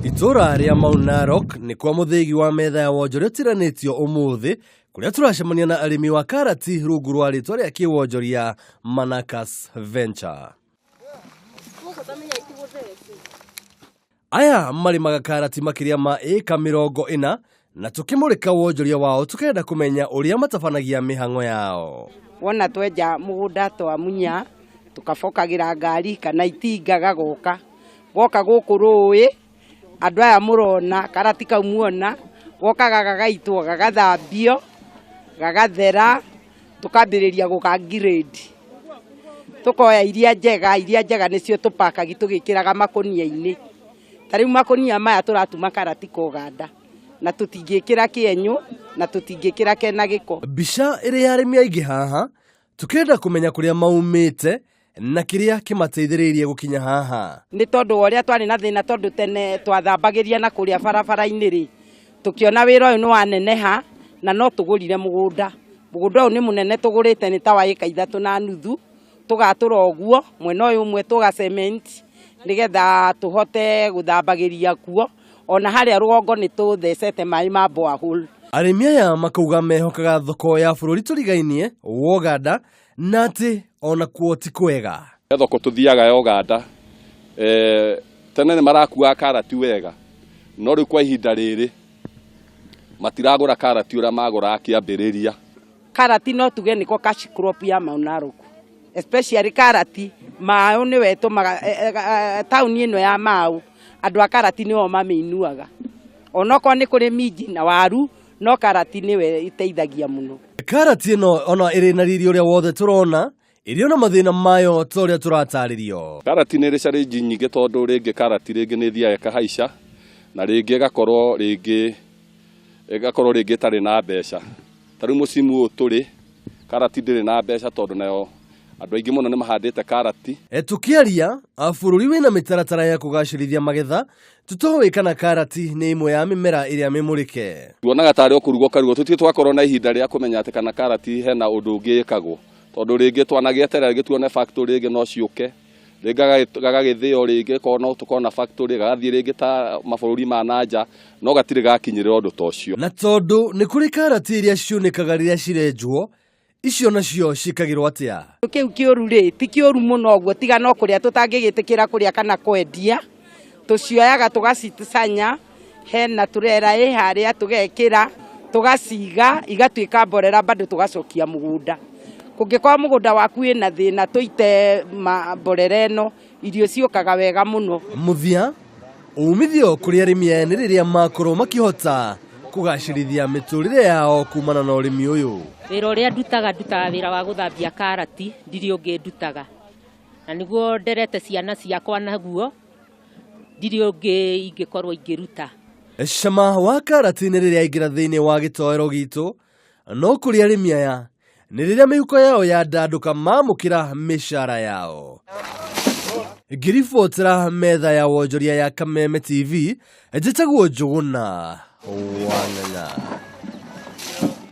Itũra rĩa Mau Narok nĩ kwa mũthĩgi wa metha ya wonjoria ũtiranĩtio ũmũthĩ kũrĩa tũracemania na arĩmi wa karati rungu rwa rĩtwa rĩa kĩwonjoria Manakas Venture. Aya marĩmaga karati makĩria ma ĩka 40 na tũkĩmũrĩka wonjoria wao tũkenda kũmenya ũrĩa matabanagia mĩhang'o yao. Wona twenja mũgũnda twamunya tũkabokagĩra ngari kana itinga gagoka goka gũkũ rũĩ andũ aya mũrona karati kau muona gokaga gagaitwo gagathambio gagathera tũkambĩrĩria gũka grade tũkoya iria njega iria njega nĩcio tũpakagi tũgĩkĩraga makũnia-inĩ ta rĩu makũnia maya tũratuma karati ka Ũganda na tũtingĩkĩra kĩenyũ na tũtingĩkĩra kena gĩko. Mbica ĩrĩ ya arĩmi aingĩ haha tũkenda kũmenya kũrĩa maumĩte na kĩrĩa kĩmateithĩrĩirie gũkinya haha. Nĩ tondũ wa ũrĩa twarĩ na thĩna tondũ tene twathambagĩria na kũrĩa barabara-inĩ rĩ, tũkĩona wĩra ũyũ nĩ waneneha na no tũgũrire mũgũnda. Mũgũnda ũyũ nĩ mũnene tũgũrĩte nĩ ta wa ĩka 3.5, tũgatũra ũguo, mwena ũyũ ũmwe tũga cement nĩgetha tũhote gũthambagĩria kuo, ona harĩa rũgongo nĩ tũthecete maĩ ma borehole. Arĩmi aya makauga mehokaga thoko ya bũrũri tũrigainie wa Ũganda na atĩ ona kuo ti kwega. Thoko tũthiaga ya Ũganda tene nĩ marakuaga karati wega no rĩu kwa ihinda rĩrĩ matiragũra karati ũrĩa magũraga kĩambĩrĩria. Karati no tuge nĩko cash crop ya Mau Narok, especially karati Mau nĩwe ĩtũmaga taũni ĩno ya Mau andũ a karati nĩo mamĩinuaga, onokorwo nĩ kũrĩ minji na waru no karati nĩwe ĩteithagia mũno. Karati ĩno ona ĩrĩ na riri ũrĩa wothe tũrona ĩrĩ ona mathĩna mayo ta ũrĩa tũratarĩrio. Karati nĩ ĩrĩ challenge nyingĩ tondũ rĩngĩ karati rĩngĩ nĩ ĩthiaga ĩkahaica na rĩngĩ ĩgakorwo rĩngĩ ĩgakorwo rĩngĩ ĩtarĩ na mbeca. Ta rĩu mũcimu ũyũ tũrĩ karati ndĩrĩ na mbeca tondũ nayo andũ aingĩ mũno nĩ mahandĩte karati. Tũkĩaria bũrũri wĩna mĩtaratara ya kũgacĩrithia magetha tũtoĩ kana karati nĩ ĩmwe ya mĩmera ĩrĩa mĩmũrĩke. Tuonaga tarĩ o kũrugwo karugwo tũtirĩ twakorwo na ihinda rĩa kũmenya atĩ kana karati hena ũndũ ũngĩ ĩkagwo tondũ rĩngĩ twanagĩeterera rĩngĩ tuone factory rĩngĩ no ciũke rĩngĩ gagagĩthĩo rĩngĩ korwo no tũkorwo na factory gagathiĩ rĩngĩ ta mabũrũri ma na nja no gatirĩ gakinyĩrĩra ũndũ ta ũcio. Na tondũ nĩ kũrĩ karati iria ciunĩkaga rĩrĩa cirenjwo icio nacio ciĩkagĩrwo atĩa? Kĩu kĩũru rĩ ti kĩũru mũno ũguo tiga no kũrĩa tũtangĩgĩtĩkĩra kũrĩa kana kwendia tũcioyaga tũgacicanya hena tũrera ĩ harĩa tũgekĩra tũgaciga igatuĩka mborera bado tũgacokia mũgũnda. Kũngĩkorwo mũgũnda waku wĩna thĩna tũite mborera ĩno irio ciũkaga wega mũno. Mũthia umithio kũrĩ arĩmi aya nĩ rĩrĩa makorwo makĩhota kũgacĩrithia mĩtũrĩre yao kumana na ũrĩmi ũyũ. Wĩra ũrĩa ndutaga ndutaga wĩra wa gũthambia karati ndirĩ ũngĩ ndutaga na nĩguo nderete ciana ciakwa naguo ndirĩ ũngĩ ingĩkorwo ingĩruta. Cama wa karati nĩ rĩrĩa aingĩra thĩinĩ wa gĩtoero gitũ no kũrĩ arĩmi aya nĩ rĩrĩa mĩhuko yao yandandũka mamũkĩra mĩcara yao. Ngĩribotera metha ya wonjoria ya Kameme TV njĩtagwo Njũgũna wa Ng'ang'a.